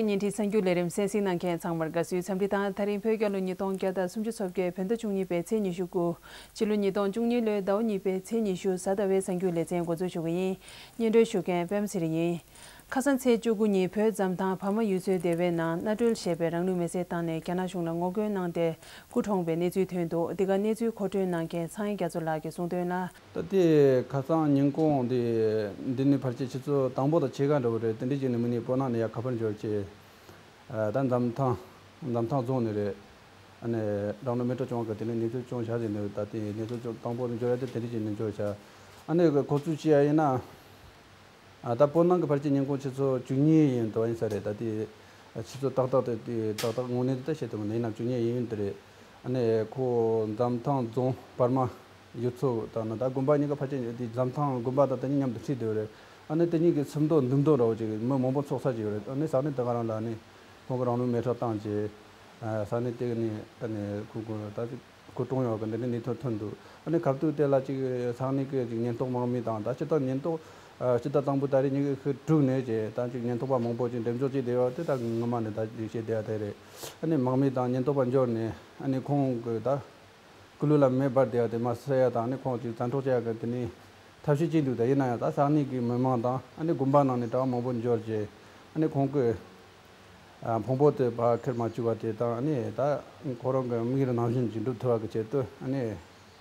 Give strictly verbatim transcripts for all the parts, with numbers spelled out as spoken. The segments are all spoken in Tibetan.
བརྙན་འཕྲིན་གསར་འགྱུར་ལས་རིམ་གསན་གཟིགས་གནང་མཁན་ཚང་མར་དགའ་བསུའི་འཚམས་འདྲི་དང་། ད་རིང་བོད་རྒྱལ་ལོ་ཉིས་སྟོང་བརྒྱ་དང་སུམ་ཅུ་སོ་བརྒྱད་བོད་ཟླ་བཅུ་གཉིས་པའི་ཚེས་ཉི་ཤུ་དགུ། ཕྱི་ལོ་ཉིས་སྟོང་བཅུ་གཉིས་ལོའི་ཟླ་བ་གཉིས་པའི་ཚེས་ཉི་ཤུ་གཟའ་ཟླ་བའི་གསར་འགྱུར་ལེ་ཚན་འགོ་འཛུགས་ཞུ་གི་ཡིན། སྙན་སྒྲོན་ཞུ་མཁན་པད་མ་ཚེ་རིང་ཡིན། ཁ་སང་ཚེས་བཅུ་དགུ་ཉིན་བོད་འཛམ་ཐང་བར་མ་ཡུལ་ཚོའི་སྡེ་བའི་ནང་མནའ་གྲོལ་ཞེས་པའི་རང་ལུས་མེར་སྲེག་བཏང་ནས་རྒྱ་ནག་གཞུང་ལ་ངོ་རྒོལ་གནང་སྟེ་སྐུ་གྲོངས་པའི་གནས་ཚུལ་ཐོན་འདུག་འདི་ག་གནས་ཚུལ་མཁོ་སྤྲོད་གནང་མཁན་ཚངས་དབྱངས་རྒྱ་མཚོ་ལགས་ཀྱིས་གསུངས་དོན་ལ། ད་ལྟའི་ཁ་སང་ཉིན་གུང་འདི་འདི་ནས་ཕལ་ཆེར་ཆུ་ཚོད་དང་པོ་དང་ཕྱེད་ཀ་འདྲ་བོ་རེད། དེ་འདྲའི་ཅིག་ནས་མི་ནི་སྤོ་ནག་ནས་ཡར་ཁ་པར་འབྱོར་བྱས། ཨ་ད་འཛམ་ཐང་འཛམ་ཐང་རྫོང་ནས་རེད། ཨ་ནི་རང་ལུས་མེ་སྲེག་བྱུང་བ་གི་དེ་ནས་གནས་ཚུལ་བྱུང་བཞག་ཟིན་འདུག་ད་ལྟའི་གནས་ཚུལ་བྱུང་དང་པོ་དེ་འབྱོར་ཡ་དེ་དེ་འདྲའི་ཅིག་ནས་འབྱོར་བཞག་ཨ་ནི་ཁོ་ཚོས་བཤད་ཡ་ཡིན་ན། ཨ་ད་སྤོ་ནག་གི་ཕལ་ཆེར་ཉིན་གུང་ཆུ་ཚོད་བཅུ་གཉིས་ཡིན་དོ་ཡིན་ས་རེད། ད་དེ་ཆུ་ཚོད་ཏག་ཏག་དེ་དེ་ཏག་ཏག་དངོས་གནས་དེ་ད་བཤད་ཐུབ་མི་འདུག་ཡིན་ནམ་བཅུ་གཉིས་ཡིན་ཡིན་དེ་རེད། ཨ་ནི་ཁོ་འཛམ་ཐང་རྫོང་བར་མ་ཡུལ་ཚོ་དང་ནི་ད་དགོན་པ་གཉིས་ཀ་ཕལ་ཆེར་དེ་འཛམ་ཐང་དགོན་པ་དང་དེ་གཉིས་མཉམ་དུ་འཁྲིལ་བསྡད་ཡོད་རེད། ཨ་ནི་དེ་གཉིས་ཀྱི་ཚོགས་འདུ་འདུ་འདུ་འདྲ་བོ་ཅིག་མི་མང་པོ་ཚོགས་ས་ཅིག་ཡོད་རེད། ཨ་ནི་ས་གནས་དེ་ག་རང་ལ་ནི་ཁོང་གི་རང་ལུས་མེ་སྲེག་བཏང་རྗེས་ས་གནས་དེ་ནས་ད་ནི་ཁོ་ཁོ་ད། སྐུ་གྲོངས་ཡོད་གི་འདི་འདྲའི་གནས་ཚུལ་ཐོན་འདུག་ཨ་ནི་སྐབས་དུས་དེ་ལ་ཅིག་ས་གནས་ཀྱི་ཅིག་ཉེན་རྟོག་དམག་མི་དང་ད་སྤྱི་བཏང་ཉེན་རྟོག་ཨ་སྤྱི་ཟླ་དང་པོ་ད་རེས་ཉི་ཤུ་དྲུག་ནས་ཅིག་ད་ཅིག་ཉེན་རྟོག་པ་མང་པོ་ཅིག་འགྲེམས་འཇོག་བྱས་བསྡད་ཡོད་དེ་ད་སྔོན་མ་ནས་ད་ཅིག་བྱས་བསྡད་ཡ་དེ་རེད། ཨ་ནི་དམག་མི་དང་ཉེན་རྟོག་པ་འབྱོར་ནས་ཨ་ནི་ཁོང་གི་ད་སྐུ་ལུས་ལ་མེ་འབར་བསྡད་ཡ་དེ་མ་བསད་ཡ་དང་ཨ་ནི་ཁོང་ཅིག་བཙན་འཕྲོག་བྱེད་ཡ་གི་དེ་ནི་ཐབས་ཤེས་བྱས་འདུག་ད་ཡིན་ན་ཡང་ད་ས་གནས་ཀྱི་མི་མང་དང་ཨ་ནི་དགོན་པ་ནང་ནས་གྲྭ་བ་མང་པོ་འབྱོར་རྗེས་ཨ་ནི་ཁོང་གི་ཕུང་པོ་དེ་ཕར་ཁྱེར་མ་བཅུག་པ་དེ་དང་ཨ་ནི་ད་ཁོ་རང་གི་དམིགས་ཡུལ་ནང་བཞིན་གྱི་འགྲུབ་ཐུབ་པ་གི་ཆེད་དུ་ཨ་ནི་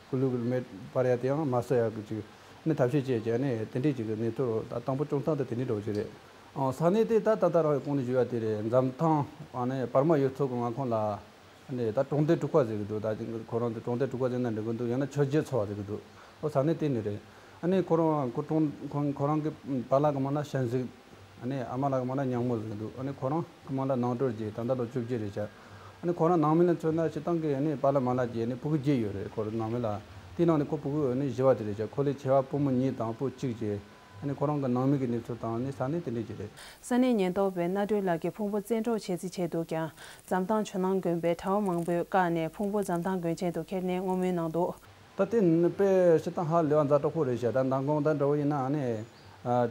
སྐུ་ལུས་མེ་འབར་ཡ་དེའང་མ་བསད་ཡ་གི་ཅིག་ཨ་ནི་ཐབས་ཤེས་བྱས་ཀྱི་ཨ་ནི་དེ་འདྲས་ཅིག་གི་གནས་ཚུལ་ད་དང་པོ་བྱུང་སྟངས་དེ་དེ་འདྲས་འདྲ་བོ་ཅིག་རེད། ཨང་ས་གནས་དེ་ད་ད་ལྟ་རང་གི་གོང་ནས་ཞུ་ཡ་དེ་རེད། འཛམ་ཐང་ཨ་ནི་བར་མ་ཡུལ་ཚོ་གི་མངའ་ཁོངས་ལ་ཨ་ནི་ད་གྲོང་སྡེ་དྲུག་པ་ཟེར་གི་འདུག་ད་ཁོ་རང་དེ་གྲོང་སྡེ་དྲུག་པ་ཟེར་ན་འགྲིག་གི་འདུག་ཡང་ན་ཆོས་རྒྱལ་ཚོ་བ་ཟེར་གི་འདུག་ཨོ་ས་གནས་དེ་ནས་རེད། ཨ་ནི་ཁོ་རང་ཁོ་གྲོང་ཁོ་ཁོ་རང་གི་པཱ་ལགས་གི་མིང་ལ་ཞན་གཟིགས། ཨ་ནི་ཨ་མ་ལགས་ཀྱི་མིང་ལ་ཉང་མོ་ཟེར་གི་འདུག་ཨ་ནི་ཁོ་རང་གི་མིང་ལ་ནང་སྒྲོལ་གྱིས་ད་ལྟ་ལོ་བཅོ་བརྒྱད་རེད་བྱ། ཨ་ནི་ཁོ་རང་ནང་མི་ལ་མཚོན་ན་སྤྱིར་བཏང་གི་ཨ་ནི་པཱ་ལགས་མ་ལགས་ཀྱི་ཨ་ནི་ཕྲུ་གུ་བརྒྱད་ཡོད་རེད། ཁོ་རང་ནང་མི་ལ་དེའི་ནང་ནས་ཁོ་ཕྲུ་གུ་ཨ་ནི་བཞི་བ་དེ་རེད་བྱ། ཁོ་ལས་ཆེ་བ་བུ་མོ་གཉིས་དང་བུ་གཅིག་བྱས། ཨ་ནི་ཁོ་རང་གི་ནང་མི་གི་གནས་ཚུལ་དང་ཨ་ནི་ས་གནས་དེ་འདྲས་ཅིག་རེད། ས་གནས་ཉེན་རྟོག་པས་མནའ་གྲོལ་ལགས་ཀྱི་ཕུང་པོ་བཙན་འཕྲོག་བྱེད་རྩིས་བྱས་འདུག་ཀྱང་འཛམ་ཐང་ཇོ་ནང་དགོན་པའི་གྲྭ་བ་མང་པོས་བཀག་ནས་ཕུང་པོ་འཛམ་ཐང་དགོན་ཆེན་དུ་ཁྱེར་ནས་བསྔོ་སྨོན་གནང་འདུག་ད་དེ་ནི་དཔེ་སྤྱིར་བཏང་ཧ་ལས་པ་ཛ་དྲག་པོ་རེད་ཤག་ད་མདང་དགོང་ད་འདྲ་བོ་ཡིན་ན་ཨ་ནི་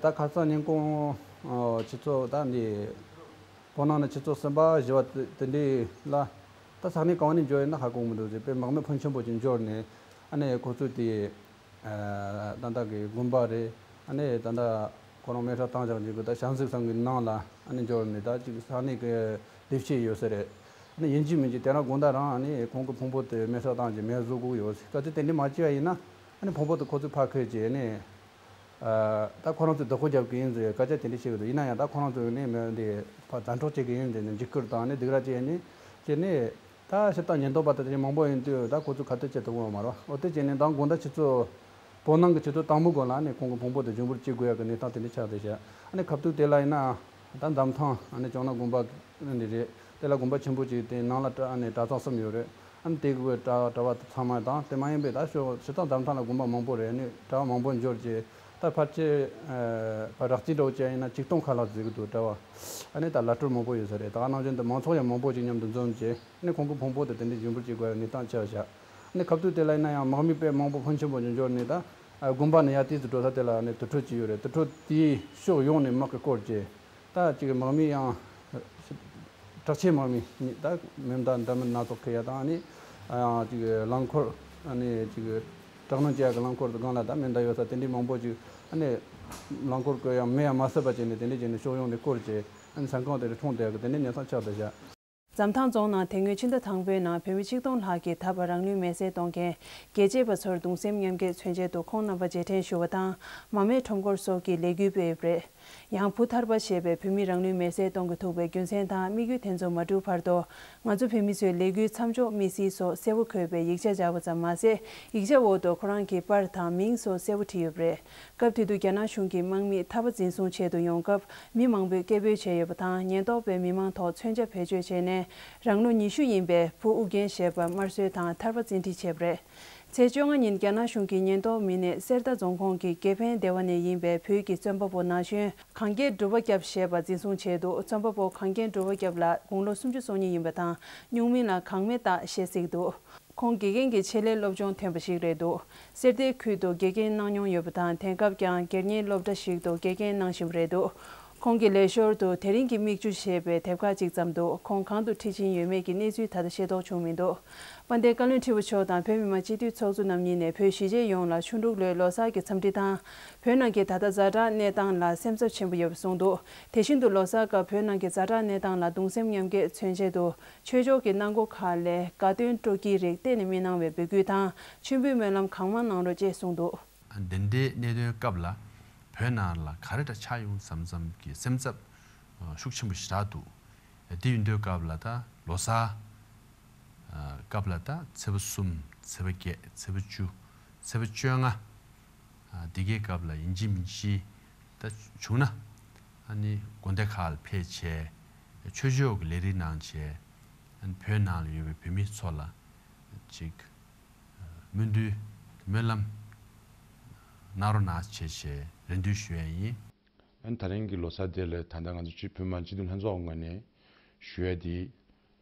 ད་ཁ་སང་ཉིན་གུང་ཆུ་ཚོད་ད་འདི་བོད་ནང་ནས་ཆུ་ཚོད་གསུམ་པ་བཞི་པ་དེ་འདྲའི་ལ་ད་ས་གནས་གང་ནས་འབྱོར་ཡིན་ན་ཧ་གོ་གི་མི་འདུག་ཟེར་དཔེ་དམག་མི་ཕོན་ཆེན་པོ་ཅིག་འབྱོར་ནས་ཨ་ནི་ཁོ་ཚོས་དེ་ད་ལྟ་གི་དགོན་པ་རེད། ཨ་ནི་ད་ལྟ་ཁོ་རང་མེ་སྲེག་བཏང་བཞག་འཇུག་གི་ད་ཞང་ཟིག་ཚང་གི་ནང་ལ་ཨ་ནི་འབྱོར་ནས་ད་ཅིག་ས་གནས་གི་ལས་བྱེད་ཡོད་ས་རེད། ཨ་ནི་ཡིན་གཅིག་མིན་གཅིག་དེ་རང་དགོང་དག་རང་ཨ་ནི་ཁོང་གི་ཕུང་པོ་དེ་མེ་སྲེག་བཏང་རྗེས་མེ་བཟོ་དགོས་ཡོད་ཟེར། སྐད་ཆ་དེ་འདྲ་མ་བྱས་པ་ཡིན་ན་ཨ་ནི་ཕུང་པོ་དེ་ཁོ་ཚོས་ཕར་ཁུར་རྗེས་ཨ་ནི་ད་ཁོ་རང་ཚོས་བདག་པོ་རྒྱབ་ཀྱི་ཡིན་ཟེར་སྐད་ཆ་དེ་འདྲ་བཤད་ཀྱི་འདུག་ཡིན་ན་ཡང་ད་ཁོ་རང་ཚོས་ནི་མེ་འདི་ཕར་ཛ་དྲག་བྱེད་ཀྱི་ཡིན་ཟེར་ནས་འཇིགས་སྐུལ་དང་ནི་སྡིགས་ར་བྱས་ནས་བྱས་ནས། ད་སྤྱིར་བཏང་ཉེན་རྟོག་པ་དེ་འདྲ་མང་པོ་ཡིན་དུས་ད་ཁོ་ཚོ་ག་དུས་བྱེད་ཐུབ་ཀྱི་ཡོད་མ་རེད། འོ་དེ་བྱས་ནས་མདང་དགོང་དག་ཆུ་ཚོད་བོད་ནང་གི་ཆུ་ཚོད་དང་པོ་གོང་ལ་ནི་ཁོང་གི་ཕུང་པོ་དེ་ཞུགས་འབུལ་བྱེད་དགོས་ཡག་གི་གནས་སྟངས་དེ་འདྲ་ཆགས་བསྡད་ཤག་ཨ་ནི་སྐབས་དུས་དེ་ལ་ཡིན་ན་ད་འཛམ་ཐང་ཨ་ནི་ཇོ་ནང་དགོན་པ་འདི་རེད། དེ་ལ་དགོན་པ་ཆེན་པོ་ཅིག་དེ་ནང་ལ་གྲྭ་ཨ་ནི་གྲྭ་ཚང་གསུམ་ཡོད་རེད། ཨ་ནི་དེ་གི་གྲྭ་གྲྭ་པ་ཚང་མ་དང་དེ་མ་ཡིན་པའི་ད་ཤོ་སྤྱིར་བཏང་འཛམ་ཐང་ལ་དགོན་པ་མང་པོ་རེད། ཨ་ནི་གྲྭ་པ་མང་པོ་འབྱོར་རྗེས་ད་ཕལ་ཆེར་ཨ་རགས་རྩིས་འདྲ་བོ་བྱས་ཡིན་ན་ཆིག་སྟོང་ཁ་ལྷག་ཟིག་གི་འདུག་གྲྭ་པ། ཨ་ནི་ད་ལ་སྤྲོད་མང་པོ་ཡོད་ས་རེད། ད་ག་ནང་བཞིན་དུ་མང་ཚོགས་ཡང་མང་པོ་ཅིག་མཉམ་དུ་འཛོམས་རྗེས་ཨ་ནི་ཁོང་གི་ཕུང་པོ་དེ་དེ་འདྲའི་ཞུགས་འབུལ་བྱེད་དགོས་པའི་གནས་སྟངས་ཆགས་བཞག་ཨ་ནི་སྐབས་དུས་དེ་ལ་ཡིན་ན་ཡང་དམག་མི་དཔེ་མང་པོ་ཕོན་ཆེན་པོ་ཅིག་འབྱོར་ནས་ད་དགོན་པ་ནས་ཡར་དུས་སུ་འགྲོ་ས་དེ་ལ་ཨ་ནི་དུར་ཁྲོད་ཅིག་ཡོད་རེད། དུར་ཁྲོད་དེའི་ཕྱོགས་ཡོངས་ནས་དམག་གིས་བསྐོར་རྗེས་ད་ཅིག་དམག་མི་ཡང་དྲག་ཆས་དམག་མི་གཉིས་ད་མེ་མདའ་འདྲ་མིན་སྣ་ཚོགས་འཁྱེར་ཡ་དང་ཨ་ནི་ཡང་ཅིག་རླངས་འཁོར་ཨ་ནི་ཅིག་དྲག་གནོན་བྱེད་ཡ་གི་རླངས་འཁོར་དེ་སྒང་ལ་ད་མེ་མདའ་ཡོད་ས་དེ་འདྲའི་མང་པོ་ཅིག་ཨ་ནི་རླངས་འཁོར་གི་ཡང་མེ་ཡང་མ་བསད་པ་བྱས་ནས་དེ་འདྲ་བྱས་ནས་ཕྱོགས་ཡོངས་ནས་བསྐོར་རྗེས་ཨ་ནི་ས་ཁང་དེ་རུ་འཁྲུངས་བསྡད་ཡ་གི་དེ་འདྲའི་གནས་སྟངས་ཆགས་བསྡད་བཞག་འཛམ་ཐང་རྫོང་ནང་དེ་སྔོན་ཕྱི་ཟླ་དང་པོའི་ནང་བོད་མི་ཆིག་སྟོང་ལྷག་གིས་ད་བར་རང་ལུས་མེར་སྲེག་གཏོང་མཁན་རྒྱལ་གཅེས་པ་ཚོར་གདུང་སེམས་མཉམ་སྐྱེད་མཚོན་ཆེད་དུ་ཁོང་རྣམ་པ་རྗེས་དྲན་ཞུ་བ་དང་མར་མེ་ཁྲོམ་སྐོར་སོགས་ཀྱི་ལས་འགུལ་སྤེལ་ཡོད་པ་རེད། ཡང་བུ་ཐར་པ་ཞེས་པའི་བོད་མི་རང་ལུས་མེར་སྲེག་གཏོང་གི་ཐུག་པའི་རྒྱུ་མཚན་དང་དམིགས་ཡུལ་དེ་ཚོ་མ་གྲུབ་བར་དུ་ང་ཚོ་བོད་མི་ཚོའི་ལས་འགུལ་མཚམས་འཇོག་མི་སྲིད་སོགས་གསལ་བོ་འཁོད་པའི་ཡིག་ཆ་སྦྱར་བ་ཙམ་མ་ཟད་ཡིག་ཆ་འོག་ཏུ་ཁོ་རང་གི་པར་དང་མིང་སོགས་གསལ་བོ་བྲིས་ཡོད་པ་རེད། སྐབས་དེ་དུས་རྒྱ་ནག་གཞུང་གི་དམག་མིས་ཐར་པ་འཛིན་བཟུང་ཆེད་དུ་ཡོང་སྐབས་མི་མང་པོས་སྐད་འབོད་བྱས་ཡོད་པ་དང་ཉེན་རྟོག་པས་མི་མང་ཐོག་མཚོན་ཆ་བེད་སྤྱོད་བྱས་ནས་རང་ལོ་ཉི་ཤུ་ཡིན་པའི་བུ་ཨུ་རྒྱན་ཞེས་པ་དམར་གསོད་དང་ཐར་པ་བཙན་ཁྲིད་བྱས་པ་རེད། ཚེས་བཅོ་ལྔ་ཉིན་རྒྱ་ནག་གཞུང་གི་ཉེན་རྟོག་མི་སྣས་གསེར་རྟ་རྫོང་ཁོངས་ཀྱི་དགེ་འཕེལ་སྡེ་བ་ནས་ཡིན་པའི་བོད་ཀྱི་བཙོན་པ་པོ་ན་གཞོན་གངས་རྒྱན་གྲུབ་པ་སྐྱབས་ཞེས་པ་འཛིན་བཟུང་བྱས་འདུག་བཙོན་པ་པོ་གངས་རྒྱན་གྲུབ་པ་སྐྱབས་ལགས་དགུང་ལོ་སུམ་ཅུ་སོ་གཉིས་ཡིན་པ་དང་སྨྱུག་མིང་ལ་གངས་མེ་སྟག་ཞེས་གཟིགས་འདུག་ཁོང་དགེ་རྒན་གྱི་ཆེད་ལས་སློབ་སྦྱོང་ཐོན་པ་ཞིག་རེད་འདུག་གསེར་རྟའི་ཁུལ་དུ་དགེ་རྒན་གནང་མྱོང་ཡོད་པ་དང་དེང་སྐབས་ཀྱང་སྒེར་གཉེར་སློབ་གྲྭ་ཞིག་ཏུ་དགེ་རྒན་གནང་བཞིན་པ་རེད་འདུག་ཁོང་གི་ལས་ཞོར་དུ་དེ་རིང་གི་མིག་ཆུ་ཞེས་པའི་དེབ་ཁག་ཅིག་བརྩམས་འདུག་ཁོང་གང་དུ་ཁྲིད་ཕྱིན་ཡོད་མེད་ཀྱི་གནས་ཚུལ་ད་ལྟ་ཤེས་རྟོགས་བྱུང་མི་འདུག་དཔལ་ལྡན་བཀའ་བློན་ཁྲི་པ་མཆོག་དང་བོད་མི་མང་སྤྱི་འཐུས་ཚོགས་གཙོ་རྣམ་གཉིས་ནས་བོད་གཞིས་བྱེས་ཡོངས་ལ་ཆུ་འབྲུག་ལོའི་ལོ་གསར་གྱི་འཚམས་འདྲི་དང་། བོད་ནང་གི་ད་ལྟ་ཛ་དྲག་གནས་སྟངས་ལ་སེམས་འཚབ་ཆེན་པོ་ཡོད་པ་གསུངས་འདུག་དེ་བཞིན་དུ་ལོ་གསར་སྐབས་བོད་ནང་གི་ཛ་དྲག་གནས་སྟངས་ལ་གདུང་སེམས་མཉམ་སྐྱེད་མཚོན་ཆེད་དུ། ཆོས་ཕྱོགས་ཀྱི་གནང་སྒོ་ཁག་ལས་དགའ་སྟོན་སྤྲོ་སྐྱིད་རིགས་གཏན་ནས་མི་གནང་བའི་འབོད་སྐུལ་དང་། མཆོད་འབུལ་སྨོན་ལམ་གང་མང་གནང་རོགས་ཅེས་གསུངས་འདུག་དེ་འདྲའི་གནད་དོན་སྐབས་ལ་བོད་ནང་ལ་ག་རེ་འདྲ་ཆགས་ཡོང་མཚམས་མཚམས་ཀྱི་སེམས་འཚབ་ཤུགས་ཆེན་པོ་ཞེ་དྲག་འདུག་དེ་ཡིན་དུས་སྐབས་ལ་ད་ལོ་གསར་སྐབས་ལ་ད་ཚེས་པ་གསུམ། ཚེས་པ་བརྒྱད། ཚེས་པ་བཅུ། ཚེས་པ་བཅོ་ལྔ། འདི་གའི་སྐབས་ལ་ཡིན་གཅིག་མིན་གཅིག་ད་བྱུང་ན་ཨ་ནི་དགོན་སྡེ་ཁག་ལ་ཕེབས་བྱས་ཆོས་ཕྱོགས་ཀྱི་ལས་རིགས་གནང་བྱས་ཨ་ནི་བོད་ནང་ལ་ཡོད་པའི་བོད་མི་ཚོ་ལ་ཅིག་སྨོན་འདུན་སྨོན་ལམ་གནང་རོགས་གནང་བྱས་བྱས་རེ་འདུན་ཞུ་ཡ་ཡིན། ཨ་ནི་ད་རིང་གི་ལོ་གསར་དེ་ལ་ད་ལྟ་ང་ཚོ་སྤྱི་བོད་མི་མང་སྤྱི་འཐུས་ལྷན་ཚོགས་ངོས་ནས་ཞུ་ཡ་དེ།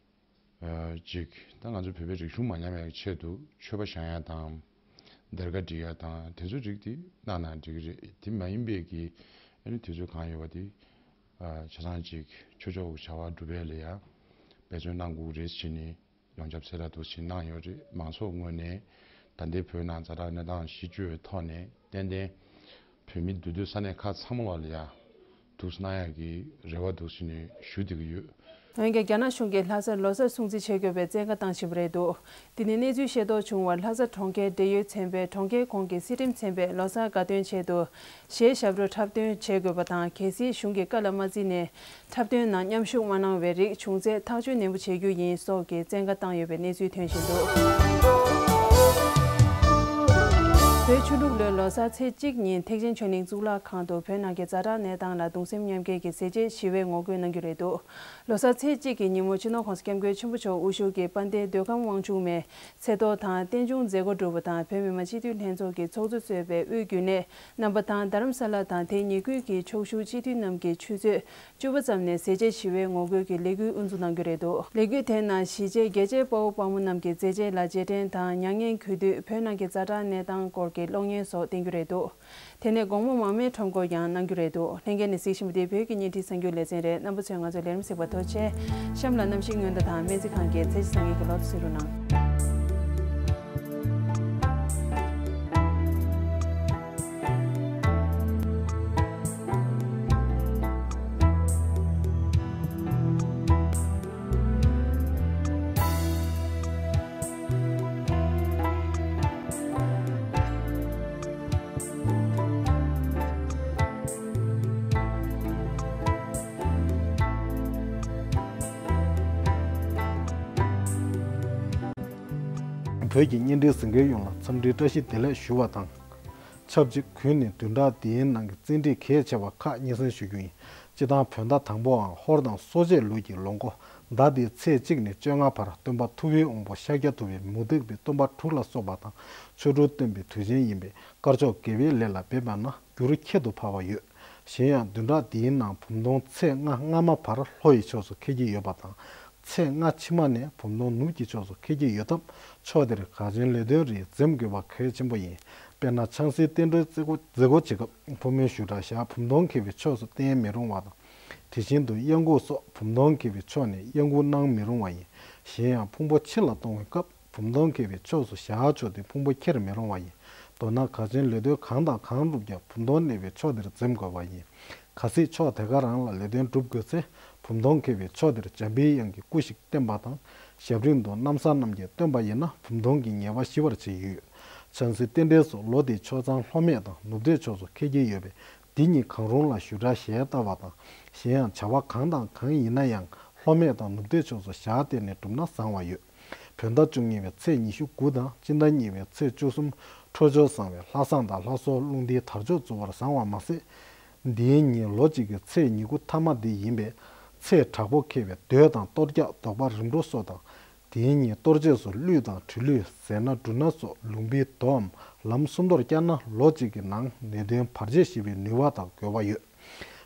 ཨ་ཅིག་ད་ང་ཚོ་བོད་པའི་རིག་གཞུང་མ་ཉམས་ཡག་གི་ཆེད་དུ་མཆོད་པ་བཞེངས་ཡ་དང་། སྡེར་ཁ་སྒྲིག་ཡ་དང་དེ་ཚོ་རིགས་དེ་གནང་ན་འགྲིག་གི་རེད། དེ་མ་ཡིན་པའི་གི་ཨ་ནི་དུས་ཚོད་གང་ཡོད་པ་དེ་ཨ་ཆ་ཚང་ཅིག་ཆོས་ཕྱོགས་ཀྱི་བྱ་བ་སྒྲུབ་ཡ་ལ་ཡ་འབད་བརྩོན་གནང་དགོས་རེད་ཟེར་ནས་ཡོངས་ཁྱབ་གསལ་བསྒྲགས་འདུག་ཟེར་གནང་ཡོད་རེད། མང་ཚོགས་ངོས་ནས་ད་ལྟའི་བོད་ནང་ཛ་དྲག་གནས་སྟངས་གཞི་བཅོལ་བའི་ཐོག་ནས་ཏན་ཏན་བོད་མི་འདུས་སྡོད་ས་གནས་ཁག་ཚང་མ་ལ་ཡ་འདུག་སེ་གནང་ཡག་གི་རེ་བ་འདུག་ཟེར་ནས་ཞུ་བསྡད་ཀྱི་ཡོད། འོན་ཀྱང་རྒྱ་ནག་གཞུང་གིས་ལྷ་སར་ལོ་གསར་སྲུང་བརྩི་བྱེད་དགོས་པའི་བཙན་བཀའ་བཏང་བཞིན་པ་རེད་འདུག་དེ་ནི་གནས་ཚུལ་ཤེས་རྟོགས་བྱུང་བར་ལྷ་ས་གྲོང་ཁྱེར་འབྲེལ་ཡོད་ཚན་པས་གྲོང་ཁྱེར་ཁོངས་ཀྱི་སྲིད་ཁྲིམས་ཚན་པས་ལོ་གསར་དགའ་སྟོན་ཆེད་དུ་གཞས་ཞབས་བྲོ་འཁྲབ་སྟོན་བྱེད་དགོས་པ་དང་། གལ་སྲིད་གཞུང་གི་བཀའ་ལ་མ་བརྩིས་ནས་འཁྲབ་སྟོན་ནང་མཉམ་ཞུགས་མ་གནང་བའི་རིགས་བྱུང་ཚེ་ཐག་གཅོད་ནན་པོ་བྱེད་རྒྱུ་ཡིན་སོགས་ཀྱི་བཙན་བཀའ་བཏང་ཡོད་པའི་གནས་ཚུལ་ཐོན་བཞིན་འདུག་བོད་ཆུ་འབྲུག་ལོའི་ལོ་གསར་ཚེས་གཅིག་ཉིན་ཐེག་ཆེན་ཆོས་གླིང་གཙུག་ལག་ཁང་དུ་བོད་ནང་གི་ཛ་དྲག་གནས་སྟངས་ལ་གདུང་སེམས་མཉམ་སྐྱེད་ཀྱི་མཛད་རྗེས་ཞི་བའི་ངོ་རྒོལ་གནང་རྒྱུ་རེད་འདུག་ལོ་གསར་ཚེས་གཅིག་གི་ཉིན་མོ་སྤྱི་ནོར་༸གོང་ས་༸སྐྱབས་མགོན་ཆེན་པོ་མཆོག་དབུ་བཞུགས་ཀྱི་དཔལ་ལྡན་མདོ་ཁམས་དབང་ཕྱུག་མའི་ཚེ་ཐོ་དང་རྟེན་འབྱུང་མཛད་སྒོ་གྲུབ་པ་དང་། བོད་མི་མང་སྤྱི་འཐུས་ལྷན་ཚོགས་ཀྱི་ཚོགས་གཙོ་གཙོས་པའི་དབུས་རྒྱུན་ལས་རྣམ་པ་དང་། རྡ་རམ་ས་ལ་དང་དེའི་ཉེ་ཁུལ་གྱི་ཕྱོགས་བཞུགས་སྤྱི་འཐུས་རྣམས་ཀྱིས་ཆུ་ཚོད་བཅུ་པ་ཙམ་ནས་མཛད་རྗེས་ཞི་བའི་ངོ་རྒོལ་གྱི་ལས་འགུལ་དབུ་འཛུགས་གནང་རྒྱུ་རེད་འདུག་ལས་འགུལ་དེའི་ནང་གཞིས་བྱེས་རྒྱལ་གཅེས་དཔའ་བོ་དཔའ་མོ་རྣམས་ཀྱི་མཛད་རྗེས་ལ་རྗེས་དྲན་དང་། མྱ་ངན་གུས་འདུད། བོད་ནང་གི་ཛ་དྲག་གནས་སྟངས་སྐོར་གྱི་གློག་བརྙན་སོགས་བསྟན་རྒྱུ་རེད་འདུག་དེ་ནས་དགོང་མོ་མར་མེ་ཁྲོམ་སྐོར་ཡང་གནང་རྒྱུ་རེད་འདུག་ལྷན་རྒྱས་ནས་གཟིགས་བཞིན་པ་དེ་བོད་ཀྱི་བརྙན་འཕྲིན་གསར་འགྱུར་ལེ་ཚན་རེད། རྣམ་པ་ཚོས་ང་ཚོའི་ལས་རིམ་གཟིགས་པར་ཐུགས་རྗེ་ཆེ། གཤམ་ལ་གནམ་གཤིས་སྔོན་བརྡ་དང་སྨན་རྩིས་ཁང་གི་ཚེས་གཟའ་ཉི་མའི་གློག་ཐོ་གཟིགས་རོགས་གནང་། བོད་ཀྱི་བརྙན་འཕྲིན་གཟིགས་མཁན་ཡོངས་ལ་འཚམས་འདྲིའི་བཀྲ་ཤིས་བདེ་ལེགས་ཞུ་བ་དང་། ཆབས་ཅིག་གུས་ནས་བདུན་ཕྲག་འདིའི་ནང་གི་བཙན་ཁྲིད་གལ་ཆེ་བ་ཁག་སྙན་སེང་ཞུ་རྒྱུ་ཡིན། སྤྱིར་བཏང་བོད་ཟླ་དང་པོའམ་ཧོར་དང་སོ་བྱེད་ལུག་གི་ལོ་འགོ་ཟླ་འདིའི་ཚེས་གཅིག་ནས་བཅོ་ལྔ་བར་སྟོན་པ་ཐུབ་པའི་དབང་པོ་ཤཱཀྱ་ཐུབ་པས་མུ་སྟེགས་པའི་སྟོན་པ་དྲུག་ལ་སོགས་པ་དང་ཆོ་འཕྲུལ་སྟོན་པའི་དུས་ཆེན་ཡིན་པས། དཀར་ཕྱོགས་དགེ་བའི་ལས་ལ་འབད་པ་ན་འགྱུར་ཁྱད་དུ་འཕགས་པ་ཡོད། གཞན་ཡང་བདུན་ཕྲག་འདིའི་ནང་བུམ་སྟོང་ཚེས་ལྔ་སྔ་མ་བར་ལྷོ་ཡི་ཕྱོགས་སུ་འཁེལ་གྱི་ཡོད་པ་དང་། ཚེས་ལྔ་ཕྱི་མ་ནས་བུམ་སྟོང་ནུབ་ཀྱི་ཕྱོགས་སུ་འཁེལ་གྱི་ཡོད་སྟབས། ཕྱོགས་དེར་གལ་ཆེན་ལས་དོན་རིགས་འཛེམ་དགོས་པ་གལ་ཆེན་པོ་ཡིན། དཔེར་ན་ཆང་སའི་རྟེན་འབྲེལ་མཛད་སྒོ་མཛད་སྒོ་བྱེད་སྐབས་ཕོ་མོའི་བཞུགས་གྲལ་བཞག་བུམ་སྟོང་འཁེལ་བའི་ཕྱོགས་སུ་བསྟན་མི་རུང་བ་དང་། དེ་བཞིན་དུ་གཡང་འགུགས་སོགས་བུམ་སྟོང་འཁེལ་བའི་ཕྱོགས་ནས་གཡང་འགུགས་གནང་མི་རུང་བ་ཡིན། གཞན་ཡང་ཕུང་པོ་ཕྱི་ལ་གཏོང་བའི་སྐབས། བུམ་སྟོང་འཁེལ་བའི་ཕྱོགས་སུ་བཞག་ཆོག་སྟེ་ཕུང་པོ་འཁྱེར་མི་རུང་བ་ཡིན། མདོར་ན་གལ་ཆེན་ལས་དོན་གང་དང་གང་བསྒྲུབ་ཀྱང་བུམ་སྟོང་གནས་པའི་ཕྱོགས་དེར་འཛེམ་དགོས་པ་ཡིན། གལ་སྲིད་ཕྱོགས་དེ་ག་རང་ལ་ལས་དོན་སྒྲུབ་དགོས་ཚེ། བུམ་སྟོང་འཁེལ་བའི་ཕྱོགས་དེར་འཇམ་པའི་དབྱངས་ཀྱི་སྐུ་ཞིག་བསྟན་པ་དང་། ཞབས་རིམ་དུ་གནམ་ས་རྣམས་ཀྱིས་བསྟོད་པ་ཡིན་ན་བུམ་སྟོང་གི་ཉེས་པ་ཞི་བར་བྱེད་ཡུལ། ཆང་སའི་རྟེན་འབྲེལ་སོགས་ལོ་དེའི་ཕྱོགས་གཙང་ལྷོ་སྨད་དང་ནུབ་སྟོད་ཕྱོགས་སུ་འཁེལ་གྱི་ཡོད་པས། འདི་གཉིས་གང་རུང་ལ་བཞུགས་གྲལ་ཞལ་བསྟར་བ་དང་། གཞན་ཡང་བྱ་བ་གང་དང་གང་ཡིན་ན་ཡང་ལྷོ་སྨད་དང་ནུབ་སྟོད་ཕྱོགས་སུ་ཞལ་བསྟན་ནས་བསྒྲུབས་ན་བཟང་བ་ཡོད། བོད་ཟླ་བཅུ་གཉིས་པའི་ཚེས་ཉི་ཤུ་དགུ་དང་སྤྱི་ཟླ་གཉིས་པའི་ཚེས་བཅུ་གསུམ། འཕྲོད་སྦྱོར་བཟང་བའི་ལྷ་བསང་དང་ལྷ་གསོལ་རླུང་རྟའི་དར་ལྕོག་བཙུགས་པར་བཟང་བ་མ་ཟད། འདིའི་ཉིན་ལོ་གཅིག་གི་ཚེས་ཉི་དགུ་ཐ་མ་འདི་ཡིན་པས། ཚེས་དྲག་པོ་འཁེལ་བའི་མདོས་དང་གཏོར་རྒྱག་བཟློག་པ་རིམ་གྲོ་སོགས་དང་། དེའི་ཉིན་གཏོར་རྗེས་སུ་གླུད་དང་དྲིལ་བླུད་ཟས་སྣ་འབྲུ་སྣ་སོགས་ལུང་པའི་མདོའམ་ལམ་སུམ་མདོར་བསྐྱལ་ན་ལོ་གཅིག་གི་ནང་ནད་གདོན་བར་ཆད་ཞི་བའི་ནུས་པ་དང་དགོས་པ་ཡོད།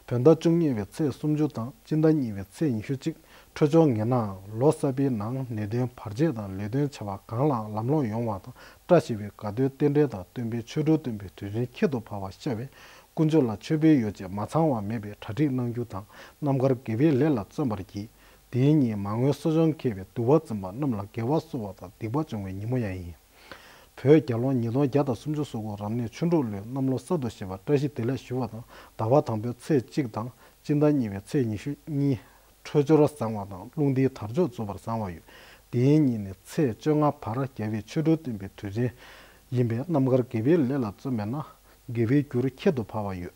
བོད་ཟླ་བཅུ་གཉིས་པའི་ཚེས་སུམ་ཅུ་དང་སྤྱི་ཟླ་གཉིས་པའི་ཚེས་ཉི་ཤུ་གཅིག་འཕྲོད་སྦྱོར་ངན་ནའང་ལོ་གསར་པའི་ནང་ནད་གདོན་བར་ཆད་དང་ལས་དོན་བྱ་བ་གང་ལའང་ལམ་ལྷོང་ཡོང་བ་དང་བཀྲ་ཤིས་པའི་དགའ་སྟོན་རྟེན་འབྲེལ་དང་སྟོན་པའི་ཆོ་འཕྲུལ་སྟོན་པའི་དུས་ཆེན་ཁྱད་དུ་འཕགས་པ་ཤར་བས། དཀོན་མཆོག་ལ་མཆོད་པའི་ཡོ་བྱད་མ་ཚང་བ་མེད་པའི་གྲ་སྒྲིག་གནང་རྒྱུ་དང་། རྣམ་དཀར་དགེ་བའི་ལས་ལ་བརྩོན་པར་གྱིས། དེའི་ཉིན་མ་རྔོན་གསོ་སྦྱོང་མཁས་པའི་འདུལ་བ་འཛིན་པ་རྣམས་ལ་དགེ་བ་གསོ་བ་དང་སྡིག་པ་སྦྱོང་བའི་ཉིན་མོ་ཡང་ཡིན། བོད་རྒྱལ་ལོ་ཉིས་སྟོང་བརྒྱ་དང་སུམ་ཅུ་སོ་དགུ་རབ་གནས་ཆུ་འབྲུག་ལོའི་གནམ་ལོ་གསར་དུ་བཞད་པར་བཀྲ་ཤིས་བདེ་ལེགས་ཞུ་བ་དང་། ཟླ་བ་དང་པོའི་ཚེས་གཅིག་དང་སྤྱི་ཟླ་གཉིས་པའི་ཚེས་ཉི་ཤུ་གཉིས་འཕྲོད་སྦྱོར་བཟང་བ་དང་རླུང་ལྡན་དར་ལྕོག་རྫོགས་པར་བཟང་བ་ཡོད། དེའི་ཉིན་ནས་ཚེས་བཅོ་ལྔ་བར་རྒྱལ་བའི་ཆོ་འཕྲུལ་སྟོན་པའི་དུས་ཆེན་ཡིན་པས། རྣམ་དཀར་དགེ་བའི་ལས་ལ་བརྩོན་པས་ན་དགེ་བའི་རྒྱུར་ཁྱད་དུ་འཕགས་པ་ཡོད།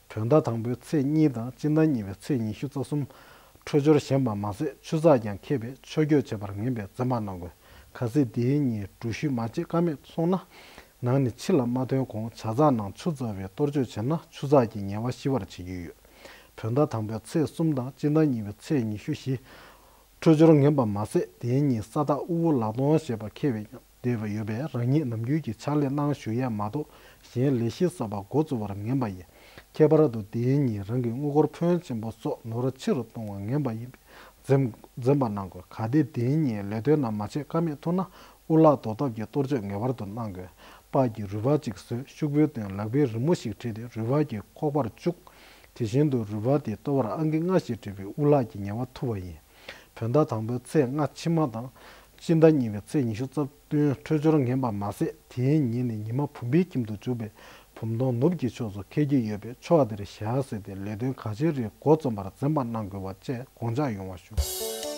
བོད་ཟླ་དང་པོའི་ཚེས་གཉིས་དང་སྤྱི་ཟླ་གཉིས་པའི་ཚེས་ཉི་ཤུ་རྩ་གསུམ་འཕྲོད་སྦྱོར་ཞན་པ་མ་ཟད། ཆུ་ཚགས་ཀྱང་མཁས་པས་ཆོས་སྐྱོང་བྱེད་པར་ངན་པས་འཛེམ་པ་གནང་དགོས། གལ་སྲིད་དེའི་ཉིན་འགྲུལ་བཞུད་མ་བྱེད་ཀ་མེད་སོང་ན། ནང་ནས་ཕྱི་ལ་མ་ཐོན་གོང་བྱ་ཚང་ནང་ཆུ་བཙག་པའི་གཏོར་བཅོས་བྱས་ན་ཆུ་ཚགས་ཀྱི་ངལ་བ་ཞི་བར་བྱེད་ཀྱི་ཡོད། བོད་ཟླ་དང་པོའི་ཚེས་གསུམ་དང་སྤྱི་ཟླ་གཉིས་པའི་ཚེས་ཉི་ཤུ་བཞི་འཕྲོད་སྦྱོར་ངན་པ་མ་ཟད། དེའི་ཉིན་ས་བདག་དབུལ་པོ་ལག་སྟོང་བཞེས་པ་མཁས་པས་ཀྱང་བདེ་བ་ཡོད་པས། རང་ཉིད་ནམ་རྒྱུན་གྱི་ཕྱག་ལས་གནང་བཞུགས་ཡས་མ་གཏོགས་གཞན་ལས་གཞི་གསར་པ་འགོ་བཙུགས་པར་ངན་པ་ཡིན། ཁྱད་པར་དུ་དེའི་ཉིན་རང་གི་དངུལ་སྒོར་ཕོན་ཆེན་པོ་སོགས་ནོར་ཕྱིར་གཏོང་བ་ངན་པ་ཡིན་པས་འཛེམ་འཛེམ་པ་གནང་དགོས། གལ་ཏེ་དེའི་ཉིན་ལས་དོན་རྣམས་མ་བྱས་ཀ་མེད་ཐུག་ན། དབུ་ལག་བཟློག་ཐབས་ཀྱི་གཏོར་བཅོས་ངེས་པར་དུ་གནང་དགོས། སྤགས་ཀྱི་རུས་སྦལ་གཅིག་བཟོས། ཤོག་བུའི་སྟེང་ལག་པའི་རི་མོ་ཞིག་བྲིས་ཏེ་རུས་སྦལ་གྱི་ཁོག་པར་བཅུག་དེ་བཞིན་དུ་རུས་སྦལ་དེའི་ལྟོ་བར་ཨང་ཀི་ལྔ་ཞིག་བྲིས་པས་དབུ་ལག་གི་ངལ་བ་ཐུབ་པ་ཡིན། བོད་ཟླ་དང་པོའི་ཚེས་ལྔ་ཕྱི་མ་དང་། སྤྱི་ཟླ་གཉིས་པའི་ཚེས་ཉི་ཤུ་རྩ་བདུན་འཕྲོད་སྦྱོར་ངན་པ་མ་ཟད། དེའི་ཉིན་ནི་ཉི་མ་བུམ་པའི་ཁྱིམ་དུ་འཇུག་པས་བུམ་སྟོང་ནུབ་ཀྱི་ཕྱོགས་སུ་འཁེལ་གྱི་ཡོད་པས་ཕྱོགས་དེར་ཞལ་གཟིགས་ཏེ་ལས་དོན་ག་ཅིའི་རིགས་འགོ་རྩོམ་པར་འཛེམ་པ་གནང་དགོས་པ་བཅས་དགོངས་འཇགས་ཡོང་བ་ཞུ།